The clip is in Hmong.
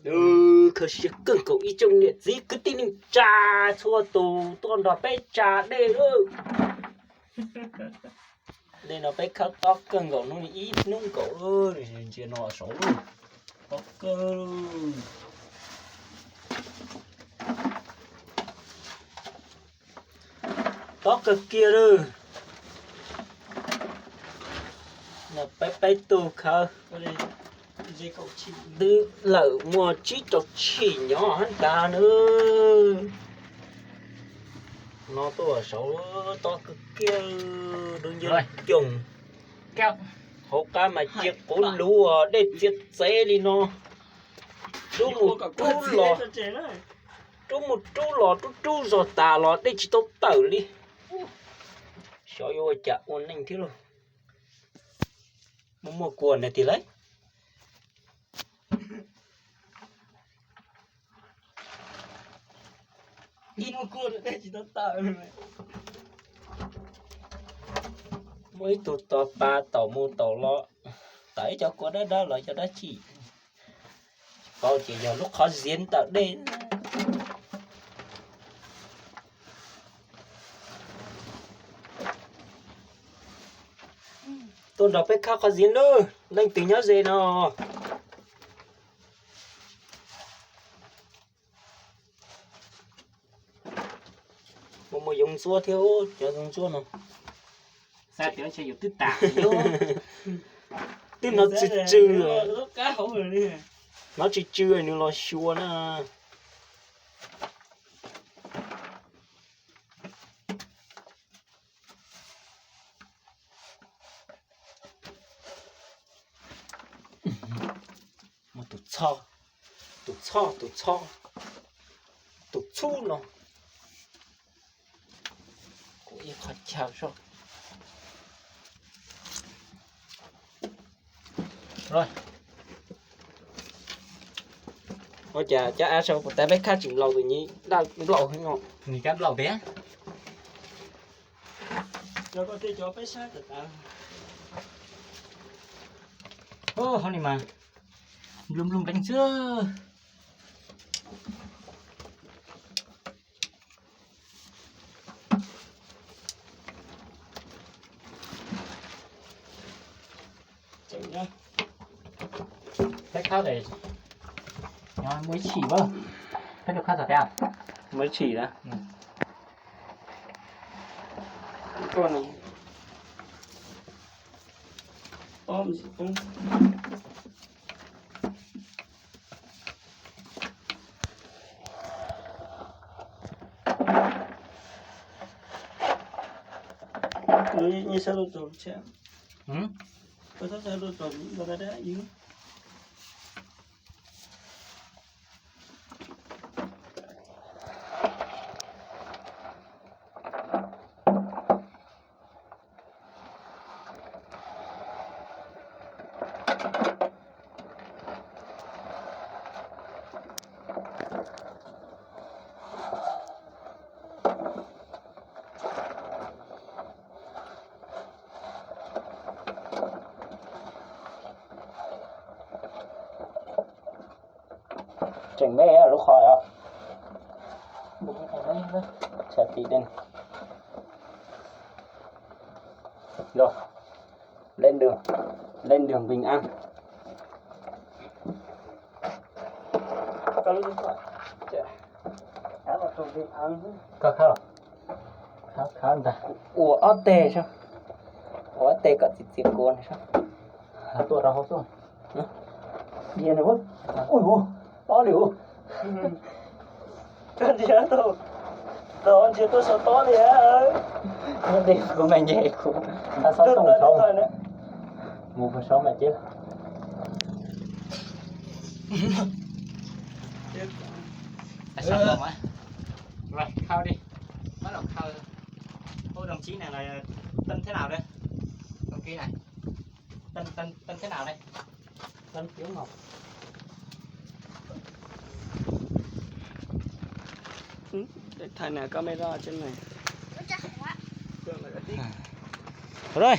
Nws khaws siab kawg nkaus ib tsoom niam txiv kwv tij neej tsa txhua tus tuaj nrog peb tsa dej lawm. Dej no peb khawb tob kawg nkaus hnub ib hnub nkaus, ntsia no saud lub tob kawg. Tob kawg kiag lawm. Peb peb tug khawb twb lawm muaj tsib rau tshim nyob hab ntag nawb. No tuaj saud tob kawg kiag, dub nciab coog, hauv qab mas cia quv luv dej txiav txev li no. Rub mus rub los, rub mus rub los rub rub zog tas los dej tsis tau tawm li. Xyov yuav ua cas ua neej thiab lauj. Muaj muaj kua ntawd tiag lauj. Muaj ib tug tog pa taum mus taum los, tawm ib co kua dawb dawb los cov dab tsi. Tsis paub ces yog lub qhov ziav ntawm dej. Tuaj nrog peb khawb qhov ziav nawb, leej twg nyob ze no. Muaj muaj yoov ntsuab thiab, cov yoov ntsuab no. Twb hnov tsw tsw, hnov tsw tsw nws los xyuas na. Tus txho, tus txho, tus txho, tus txhub no. Kuv ib qho chaw so. Ua cas cov av sau kuv tas peb khab tsis nplaum tus nyij daj nplaum heev no. Nws kab nplaum tiag. Hauv ni mas nplum nplum nqees xwb. Peb khawb, muaj ib tshim, peb tus khawb txog peb, muaj ib tshim na. Tseem me lub qhov os. Tshav ti dej. Lên đường, lên đường bình an. Koj khawb los? Khawb khawb ntag. Ua ob teg seb, ua ob teg kom txiv txiv kua no seb. Tuaj rau hauv xwb. Ua, ob li ua. Koj ntsia tau, tau ntsia tuaj saum tob li. Kuv me nce kuv, ntag xob tooj saud, mus puag saud mas ces. Khawb đi, bắt đầu khâu. Ô, đồng chí này là tên thế nào đây? Đăng ký này. Tên, tên, tên thế nào đây? Tên Kiều Ngọc. Để thay nè, camera trên này. Rồi.